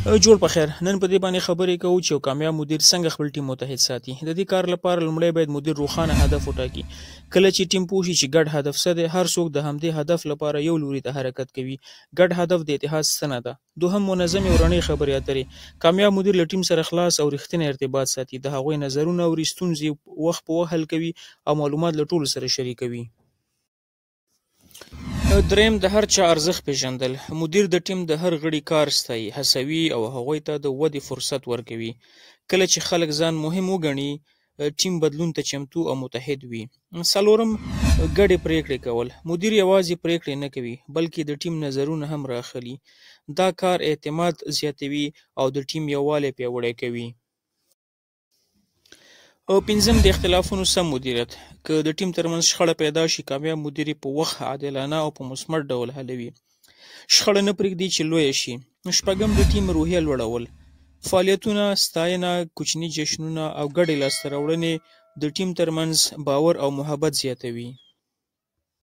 جوړ په خیر. نن په دې باندې خبرې کوو چې یو کامیاب مدیر څنګه خپل ټیم متحد ساتي. د دې کار لپاره لومړی باید مدیر روښانه هدف وټاکي. کله چې ټیم پوه شي چې ګډ هدف څه دی، هر څوک د همدې هدف لپاره یو لوري ته حرکت کوي. ګډ هدف د اتحاد ستنه ده. دوهم، منظمې او رڼې خبرې اترې. کامیاب مدیر له ټیم سره خلاص او رښتینی ارتباط ساتي، د هغوی نظرونه اوري، ستونزې وخت په وخت حل کوي او معلومات له ټولو سره شریکوي. دریم، د هر چا ارزښت پېژندل. مدیر د ټیم د هر غړي کار ستایي، هڅوي او هغوی ته د ودې فرصت ورکوي. کله چې خلک ځان مهم وګڼي، ټیم بدلون ته چمتو او متحد وي. څلورم، ګډې پرېکړې کول. مدیر یوازې پرېکړې نه کوي، بلکې د ټیم نظرونه هم راخلي. دا کار اعتماد زیاتوي او د ټیم یووالی پیاوړی کوي. او پنځم، د اختلافونو سم مدیریت. که د ټیم ترمنځ شخړه پیدا شي، کامیاب مدیر یې په وخت، عادلانه او په مثمر ډول حلوي. شخړه نه پرېږدي چې لویه شي. شپږم، د ټیم روحیه لوړول. فعالیتونه، ستاینه، کوچني جشنونه او ګډې لاسته راوړنې د ټیم ترمنځ باور او محبت زیاتوي.